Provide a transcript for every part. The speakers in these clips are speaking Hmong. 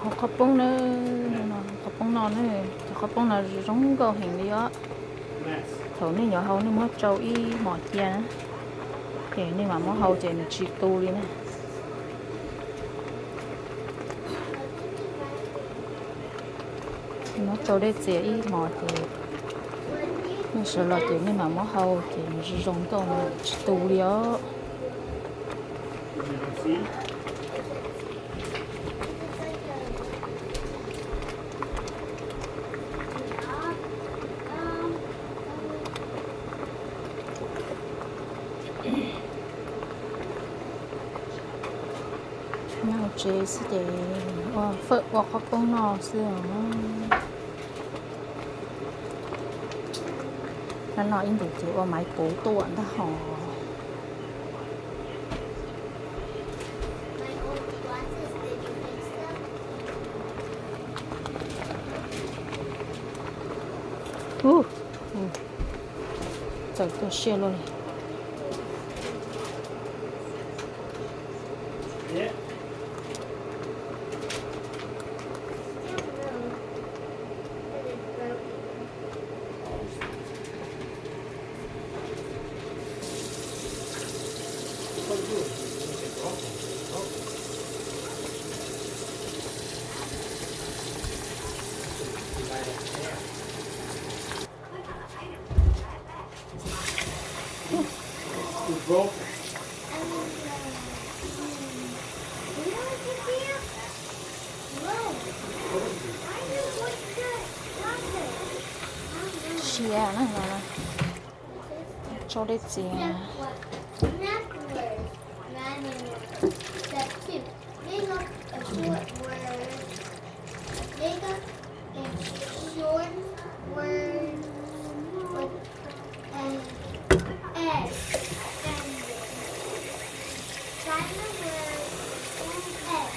Hau qhov poob na, qhov poob no na, cov qhov poob no zoo nkauj heev li os. Thaum nej yuav hau nej muab tsau ib hmos cia na, ces nej mam muab hau ces nws tsis tu li na. Muab tsau dej txias ib hmos ces nej sawv los ces nej mam muab hau ces nws zoo zoo nkauj mas tsis tu li os. Nyob hauv tsev xwb ces ua fawm ua qhov poob no xwb os. Noj noj ib ntus ces ua maiv puv tuaj ntag hos. Ub, txawm tu siab luaj li. Siav na, tsau dej txias. Make up a short word. Make up a short word with an S. Find the word S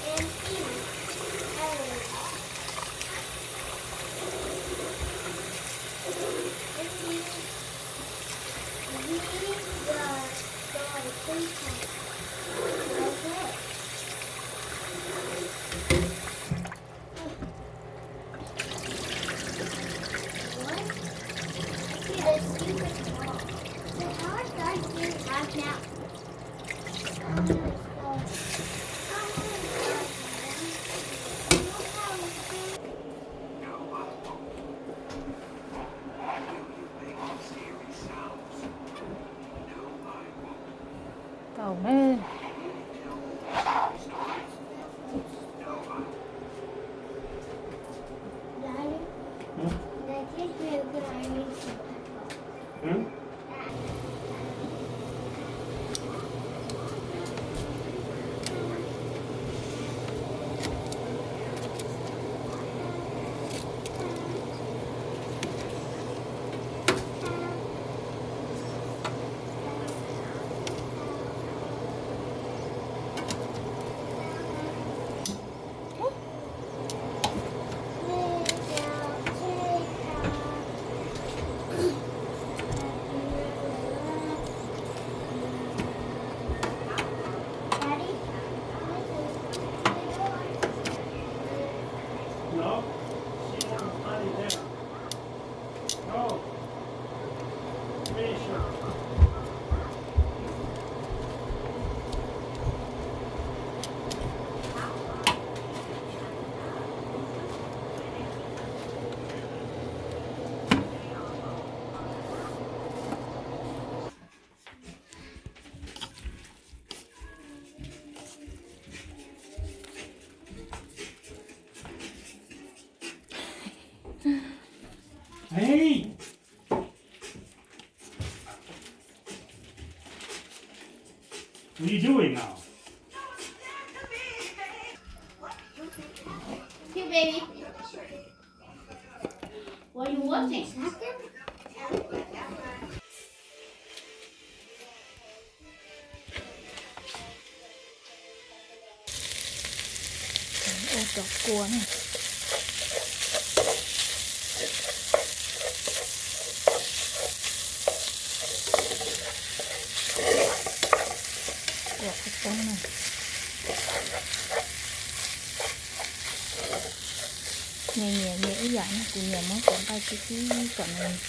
and E. Read the story three times. Okay. What? Look at this stupid wall. So how are guards being attacked now? Tau ne. Hey! What are you doing now? Here, baby. What are you watching? Ua cov kua ne. Poob na. Nyias nyias nyias ib yam na, kuv nyiam muab cov nqaij tib tib kom nws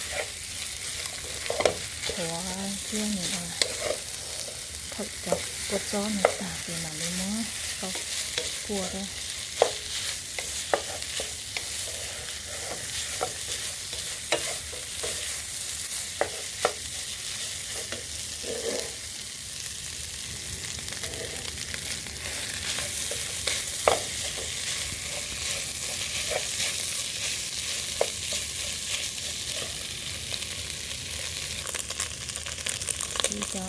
qhuav thiab nws thaum cov kua txob nws tag ces mam li muab rau kua rau. Ib cov,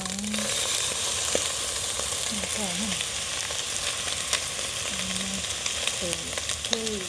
tus, tus.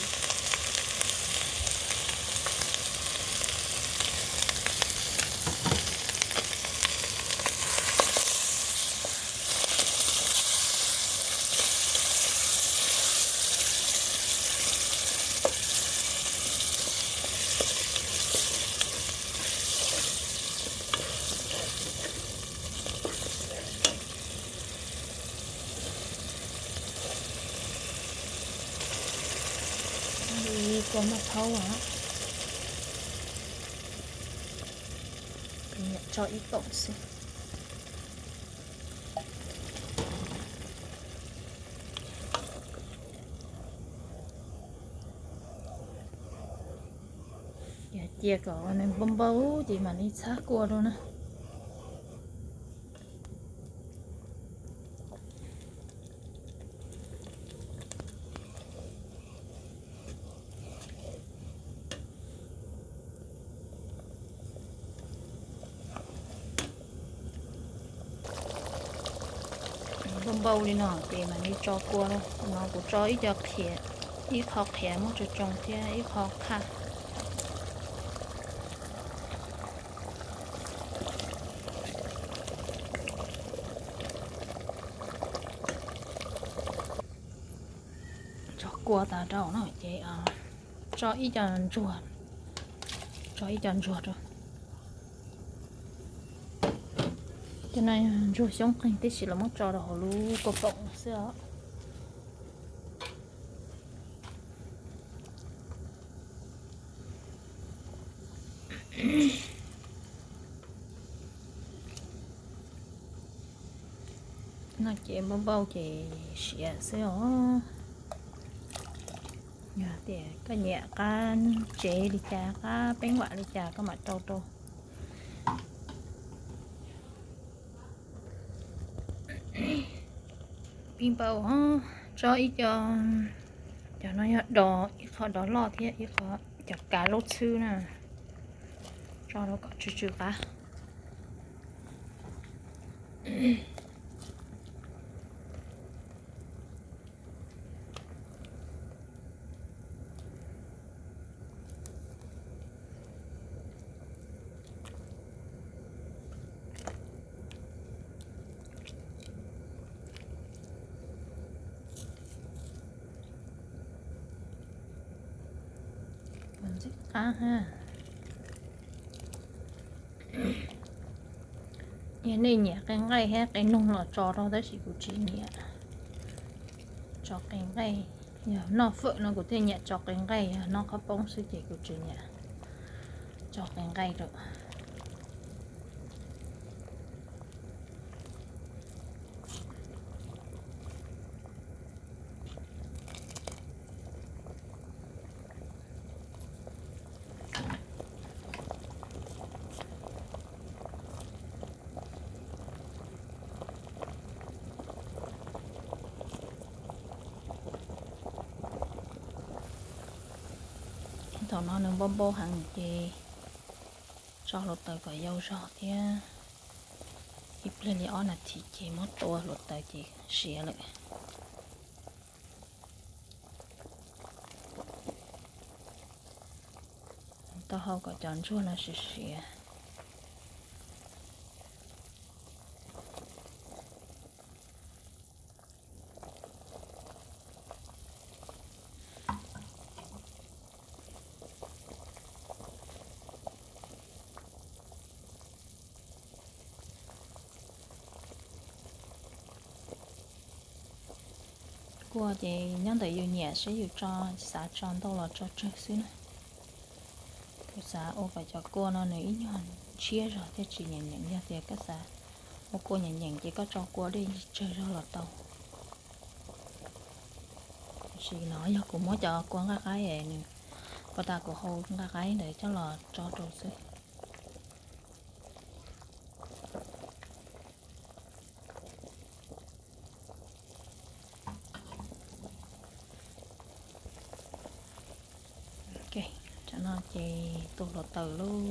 Li kua maj thaub os, tso ib koom xwb. Cia kom nws npau npau ces mam li txhab kua rau na. Npau npau li no ces mam li tso kua rau. No kuv tso ib co qhiav, ib qho qhiav muab tsoo tsoo thiab ib qho qhaj. Tso kua tas rau no ces tso ib co ntsuag, tso ib co ntsuag rau. Cov no ntsuag xyoob qeeg tib si los muab tso rau hauv lub kua poom xwb os. No ces npau npau ces siav xwb os. Yog tias koj nyiam qab tsev li cas, qab peeb vam li cas koj mam rau rau. Pib npau, tso ib co, cov no yog dos, ib qho dos loj thiab ib qho cov kav laub txhwb na, tso rau kom tsw tsw qab. Ntxim qab ha. Yog nej nyiam qe nqaij thiab qe noog los tso rau tab sis kuv tsis nyiam tso qe nqaij. Yog noj fawm no kuv thiaj nyiam tso qe nqaij, yog noj qhaub poob xwb ces kuv tsis nyiam tso qe nqaij rau. Thaum no nws npau npau heev ces tso hluav taws kom yau zog thiab. Ib pliag li ob nas this ces muab tua hluav taws ces siav lawm. Taub hau kom cov ntsuag no siav siav. Kua ces nyob ntawm yus nyiam seb yus tso, xav tso ntau los tso tsawg xwb na. Kuv xav ua kom cov kua no nws ib nyuag ntshiab zog thiaj tsis nyeem nyeem, yog tias koj xav ua kua nyeem nyeem ces koj tso kua dej tsawg zog los tau. Tiam sis no yog kuv muab cov kua nqaij qaib es nws, puas tas kuv hau nqaij qaib ntawd coj los tso rau xwb. Tam no ces tus hluav taws lauj.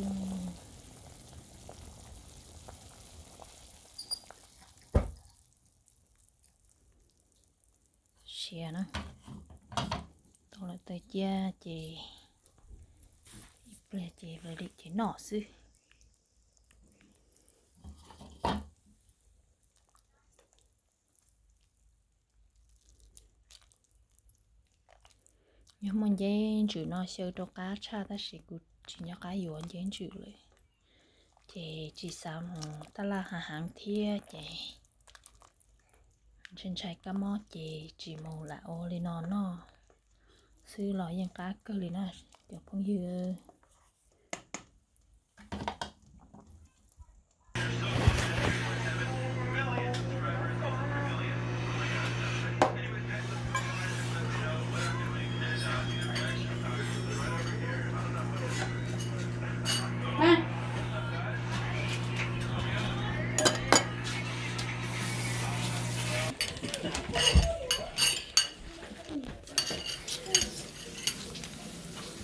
Siav na, tus hluav taws cia ces ib pliag ces lawv dim ces noj xwb. Yog muaj nceb ntsws no xyaw rau qab tshaj tab sis kuv tsis nco qab yuav nceb ntsws lawm, ces tsis xav mus taj laj hav heev thiab ces ntshai ntshai kab mob ces tsis mus lam ua li no noj xwb los yeej qab kawg li na cov phooj ywg.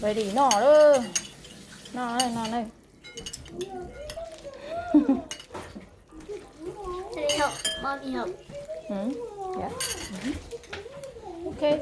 Ready noj lawm. Noj, noj, noj. Help, mommy help. Hmm? Yeah. Mm-hmm. Okay.